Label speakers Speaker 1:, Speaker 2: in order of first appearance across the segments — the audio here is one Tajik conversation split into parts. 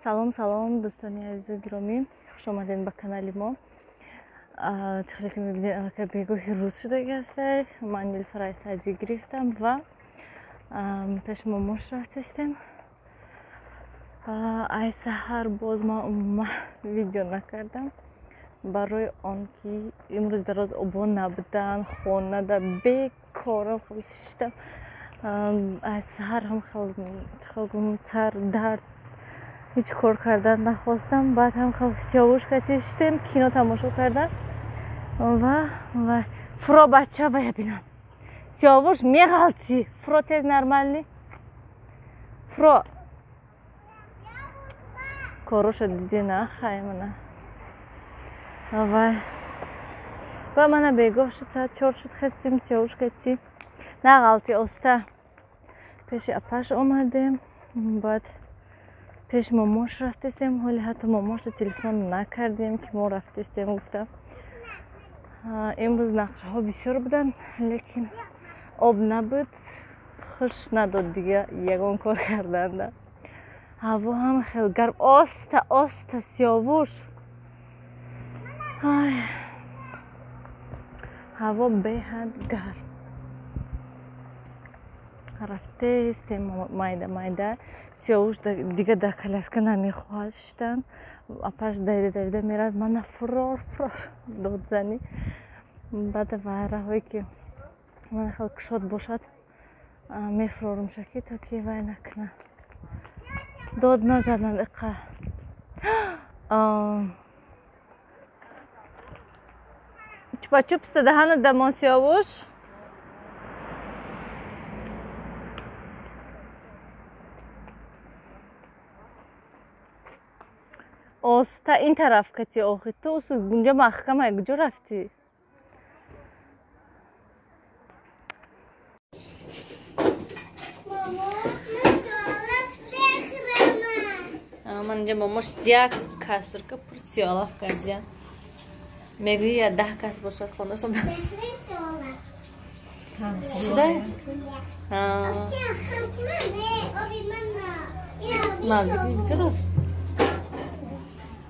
Speaker 1: Салом, салом, дӯстони азизу гиромӣ, хуш омадед ба канали мо. Чӣ хеле ки мебинед, аллакай бегоҳи рӯз шудаги ҳастай. Ман Нилфараи Саъдӣ гирифтам ва пеш момош рафтастем. Ай саҳар боз ман умуман видео накардам, барои он ки имрӯз дароз обо набудан, хонада бекорам хел шиштам. Ай саҳар ҳам хел сар дард, ҳеҷ кор кардан нахостам. Баъд ҳам хел Сиёвуш кати шиштем, кино тамошо кардам ва фуро бача вая бинам. Сиёвуш меғалтӣ, фуро тез нормальный, фуро короша диде нахай мана. Вай ба мана бегоҳ шуд, соат 4 шуд, хестем Сиёвуш кати нағалти оста пеши апаш омадем. Баъд пеш момош рафтестем. Ҳоли ҳатто момоша телефон накардем, ки мо рафтестем, гуфтам. Имрӯз нақшаҳо бисёр буданд, лекин об набуд, хуш надод дига ягон кор карданда. Ҳаво ҳам хел гарм. Оста оста Сиёвуш, ҳаво беҳад гарм. Рафтестем майда майда. Сиёвуш дига дар коляска намехоҳад шиштан. Апаш давида давида мерад, мана фурор фурор додзанӣ. Баъд вайраҳое ки мана хел кушод бошад, мефурорумша ки то ки вай накуна, дод назанад иқа. Чупа-чупста даҳанат дамон, Сиёвуш. Оста ин тараф кати, охи ту усу гунҷа маҳкамай, куҷо рафтӣ? Ман инҷа момош як касрка пур сиёлаф кардия. Мегӯӣ я 10 кас бошад хонашон. Шуда? Мавҷуд куҷо рафт?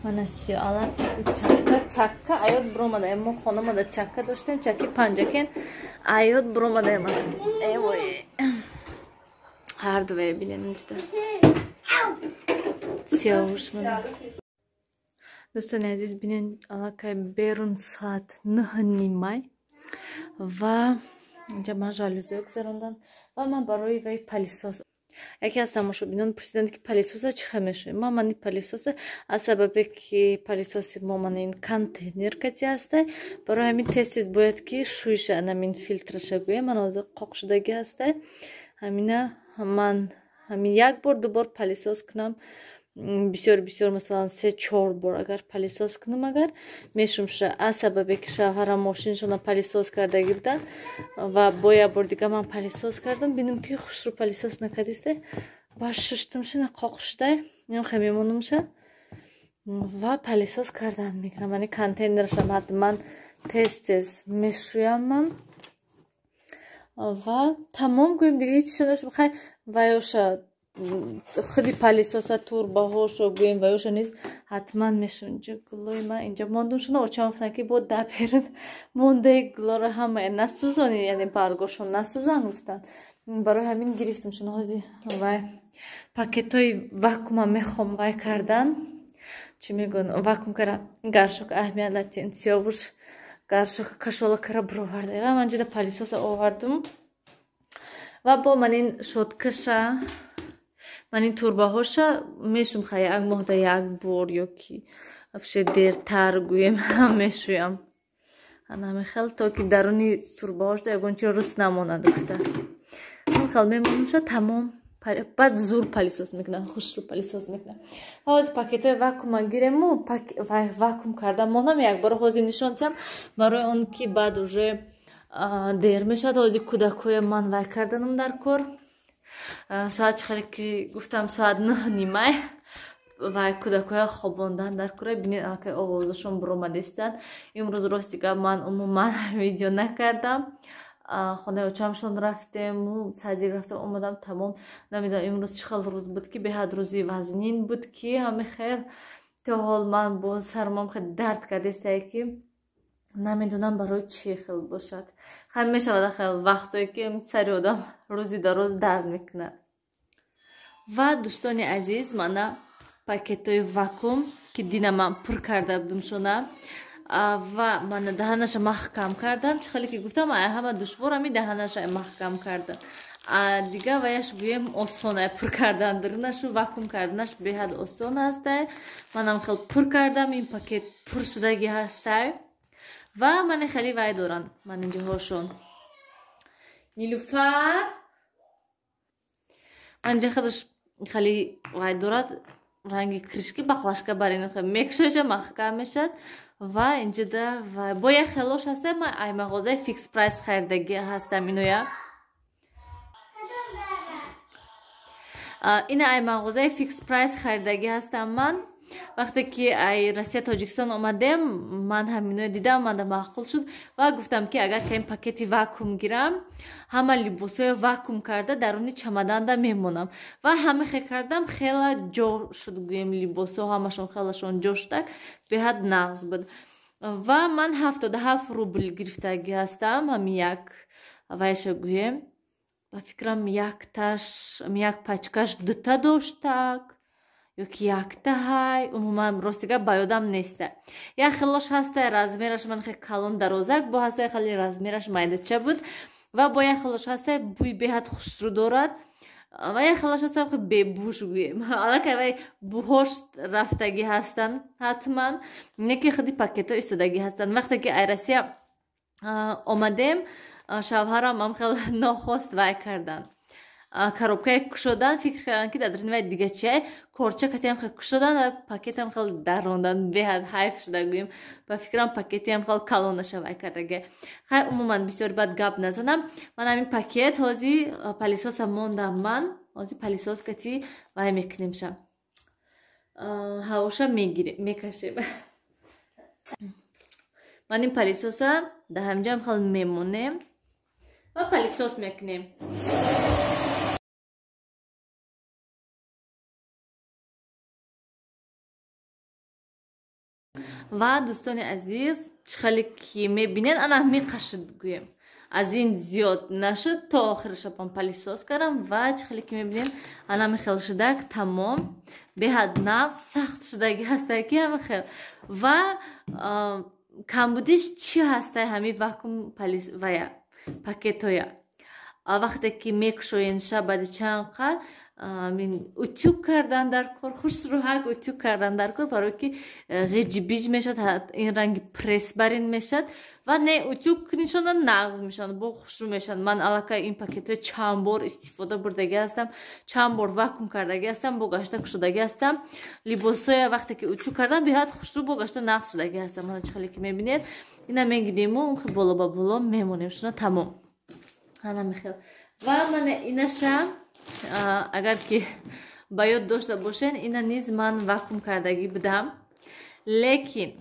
Speaker 1: Мана сиёлаф чакка чакка аёд биромадаем. Мо хонамада чакка доштем, чакки панҷакен аёд биромадаем. Эвой, ҳар дувае бинем инҷода. Сиёвуш мана. Дӯстони азиз, бинед, аллакай берун соат 9:30 ва инҷа ман жалюзиё гузарондам ва ман барои вай палисос. Яке аз тамошобинон пурсиданд, ки палисоса чӣ хел мешавад. Ман мани палисоса аз сабабе ки палисоси мо мана ин контейнер кати ҳастай, барои ҳамин тез тез бояд ки шӯиша, анамин филтраша гӯям, ман ҳозир қоқ шудагӣ ҳастай. Ҳамина ман ҳамин як бор ду бор палисос кунам, бисёр бисёр, масалан 3-4 бор агар палисос кунам, агар мешумша. Аз сабабе ки шавҳарам мошинашона палисос кардагӣ буданд ва бо як бор дига ман палисос кардам, бинам ки хушрӯ палисос накардисте, ба шуштумша, на қоқ шудай, хе мемонумша ва палисос кардан мекунам. Яъне контейнерашам ҳатман тез тез мешӯям ман ва тамом гӯем, дига ҳеҷ чиз нашуд. Хай ваёша худи палисоса турбаҳошо гӯем, ваёша низ ҳатман мешӯм. Инҷа гулои ман инҷа мондум шуна, очам гуфтанд ки бо да берун мондаи гулоро ҳама насӯзонӣ, яъне баргошон насӯзан гуфтанд. Барои ҳамин гирифтам шуна. Ҳози вай пакетҳои вакуума мехом вай кардан, чӣ мегӯянд, вакуум кара гаршок аҳамият натиҳен. Сиёвуш гаршок кашола кара бироварда. Ва ман ҷида палисоса овардум ва бо ман ин шоткаша, ман ин турбаҳоша мешум, хай як моҳда як бор ё ки вообще дертар гӯем ҳам мешӯям. Ана ҳамин то ки даруни турбаҳошда ягон чи рус намонад гуфта. Ҳамин хел мемонумша, тамом. Баъд зур палисос мекунам, хушрӯ палисос мекунам. Ҳозир пакетҳои вакуума гирему вакуум карда монам, як бор ҳозир нишон диҳам, барои он ки баъд уже дер мешавад. Ҳозир кӯдакҳоя ман вай карданам дар кор. Соат чӣ хеле ки гуфтам, соат 9:30 ва кӯдакҳоя хобондан дар кора. Бинед, аллакай овозашон биромадистанд. Имрӯз рости гап ман умуман видео накардам. Хонаи очамшон рафтему, садик рафтам, омадам, тамом. Намедонам имрӯз чӣ хел рӯз буд, ки беҳад рӯзи вазнин буд, ки ҳами хел то ҳол ман бо сармам хел дард кардестае, ки намедонам барои чӣ хел бошад. Хай мешавад хел вақтое, ки сари одам рӯзи дароз дард мекунад. Ва дӯстони азиз, мана пакетҳои вакуум, ки дина ман пур карда будум шона, ва мана даҳанаша маҳкам кардам. Чӣ хеле ки гуфтам, ҳама душвор ҳами даҳанаша маҳкам кардам. Дига ваяш гӯем осон, пур кардан дарунашу вакуум карданаш беҳад осон ҳастай. Манам хел пур кардам, ин пакет пур шудагӣ ҳастай. Ва мане хеле вай доранд ман инҷоҳошон. Нилуфар манҷа худаш хеле вай дорад, ранги крышки баклашка бар ин мекушоша маҳкам мешад. Ва инҷода вай бо як хелош ҳаста, ман ай мағозаи Фикс Прайс харидагӣ ҳастам иноя. Ина ай мағозаи Фикс Прайс харидагӣ ҳастам ман. Вақте ки ай Россия Тоҷикистон омадем, ман ҳаминоя дидам, манда маъқул шуд ва гуфтам, ки агар ка ин пакети вакуум гирам, ҳама либосҳоя вакуум карда даруни чамаданда мемонам. Ва ҳама хел кардам, хела ҷо шуд, гӯем либосҳо ҳамашон хелашон ҷо шудак, беҳад нағз буд. Ва ман 77 рубл гирифтагӣ ҳастам, ҳами як вайша гӯем. Ба фикрам якташ, як пачкаш дута доштак ёки якта ҳай, умуман рости гап ба ёдам неста. Як хелош ҳастай, размераш ман хеле калон дарозак, бо ҳастай хеле размераш майдача буд. Ва бо як хелош ҳастай, бӯи беҳад хушрӯ дорад. Ва як хелош ҳастай хеле бебӯш гӯем. Аллакай вай бӯҳош рафтагӣ ҳастанд ҳатман, не ки худи пакетҳо истодагӣ ҳастанд. Вақте ки ай Россия омадем, шавҳарам ам хел нохост вай карданд. Коробкае кушодан, фикр карданд, ки дар даруни вай дига чиай, корча катиам хел кушодан ва пакетам хел дарондан, беҳад ҳайф шуда гӯем. Ба фикрам пакетиам хел калонаша вай кардаге. Хай умуман бисёр бад гап назанам. Ман ҳамин пакет ҳози палисоса мондам, ман ҳози палисос кати вай мекунемша. Ҳавоша мегирем, мекашем. Ман ин палисоса дар ҳаминҷоам хел мемонем ва палисос мекунем. Ва дӯстони азиз, чӣ хеле ки мебинед, ана меқашид гӯем. Аз ин зиёд нашуд, то охираша ман палисос кардам. Ва чӣ хеле ки мебинед, ана мехел шудак, тамом, беҳад нав сахт шудагӣ ҳастай, ки ҳамихел. Ва камбудиш чӣ ҳастай ҳами вакуум вая пакетоя. Вақте ки мекушоенша баъди чанд қад утюг кардан дар кор, хушрӯҳак утюг кардан дар кор, барое ки ғиҷбиҷ мешад, ин ранги пресс барин мешад. Ва не утюг кунишона нағз мешаванд, бо хушрӯ мешаванд. Ман аллакай ин пакетҳои чанд бор истифода бурдагӣ ҳастам, чанд бор вакуум кардагӣ ҳастам, бо гашта кушодагӣ ҳастам. Либосҳоя вақте ки утюг кардам, беҳад хушрӯ бо гашта нағз шудагӣ ҳастам. Мана чӣ хеле ки мебинед, ина мегириму боло ба боло мемонем шуна, тамом. Ана мехел. Ва мана инаша агар ки ба ёд дошта бошен, ина низ ман вакуум кардагӣ будам. Лекин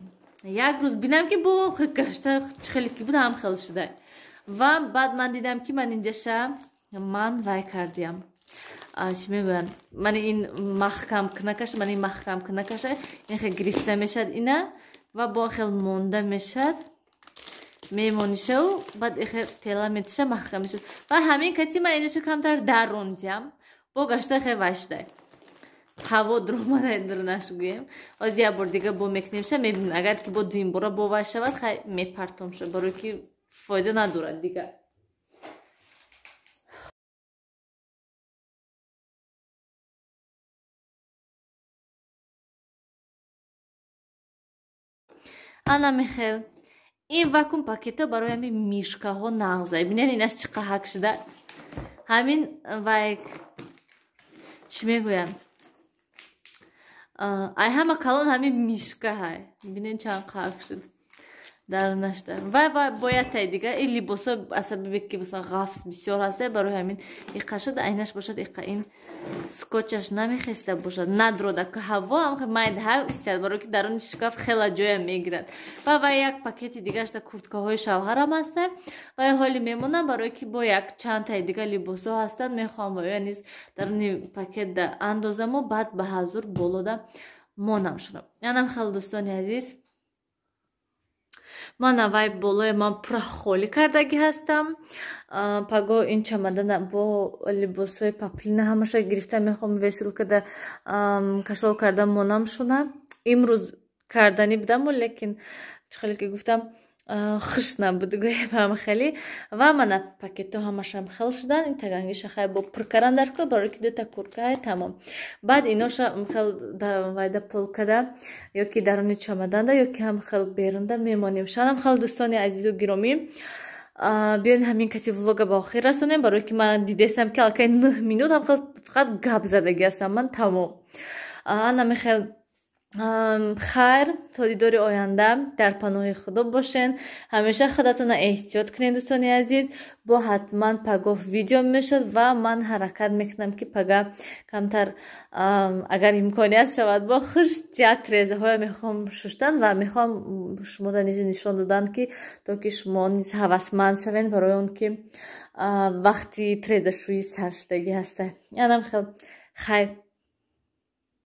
Speaker 1: як рӯз бинам, ки бо гашта чӣ хеле ки буд ҳам хел шуда. Ва баъд ман дидам, ки ман инҷаша ман вай кардиям. Чӣ мегӯянд? Ман ин маҳкам кунакаша, ман ин маҳкам кунакаша, ин хел гирифта мешад ина ва бо хел монда мешад. Мемонишаву баъд эхе тела метиша маҳкам мешад. Ва ҳамин кати ман инҷаша камтар дарондиям, бо гашта хе вай шудай. Ҳаво дуромадай дурнаш гӯем. Ҳозир як бор дига бо мекунемша, мебинем агар ки бо дуюм бора бо вай шавад, хай мепартомша, барое ки фоида надорад дига. Ана мехел. Ин вакуум пакетҳо барои ҳамин мишкаҳо нағза. Бинед инаш чӣ қаҳак шуда. Ҳамин вай чӣ мегӯянд? Ай ҳама калон ҳамин мишка ҳай. Бинед чанд қаҳак шуд. Дар нашта ва бояд тай дига ин либосо, асабибе ки масалан ғафс бисёр ҳаста, барои ҳамин иқа шуда. Айнаш бошад, иқа ин скотчаш намехеста бошад, надрода ки ҳаво ам майдаҳа истад, барои ки даруни шкаф хела ҷоя мегирад. Ва як пакети дигашта курткаҳои шавҳарам ҳаста ва ҳоли мемонам, барое ки бо як чандтаи дига либосҳо ҳастанд, мехоҳам ва ё низ даруни пакет андозаму баъд ба ҳазур болода монам шудам. Янам хеле, дӯстони азиз, ман аввай болои ман пурра холӣ кардагӣ ҳастам. Паго ин чамадана бо либосҳои паплина ҳамаша гирифта мехоҳам, вешалкада кашол карда монам шуда. Имрӯз карданӣ будаму, лекин чӣ хеле ки гуфтам, хуш набуд, гӯем ҳам хеле. Ва мана пакетҳо ҳамашам хел шудан. Ин тагангиша хай бо пур кардан дар кор, барои ки дута куркаи тамом. Баъд иноша хел вайда полкада ё ки даруни чамаданда, ё ки ҳам хел берунда мемонем. Шанам хел, дӯстони азизу гиромӣ, биён ҳамин кати влога ба охир расонем, барое ки ман дидестам, ки аллакай 9 минут ҳам хел фақат гап задагӣ ҳастам ман, тамом. Анаме хел, хайр, то дидори оянда дар паноҳи Худо бошен. Ҳамеша худатонро эҳтиёт кунед, дӯстони азиз. Бо ҳатман пагоҳ видео мешавад ва ман ҳаракат мекунам, ки пага камтар, агар имконият шавад, бо хуш трезаҳоя мехоҳам шуштан ва мехоҳам шуморо низ нишон додан, ки то ки шумо низ ҳавасманд шавед, барои он ки вақти трезашӯӣ саршудагӣ ҳаста. Янам хел, хайр.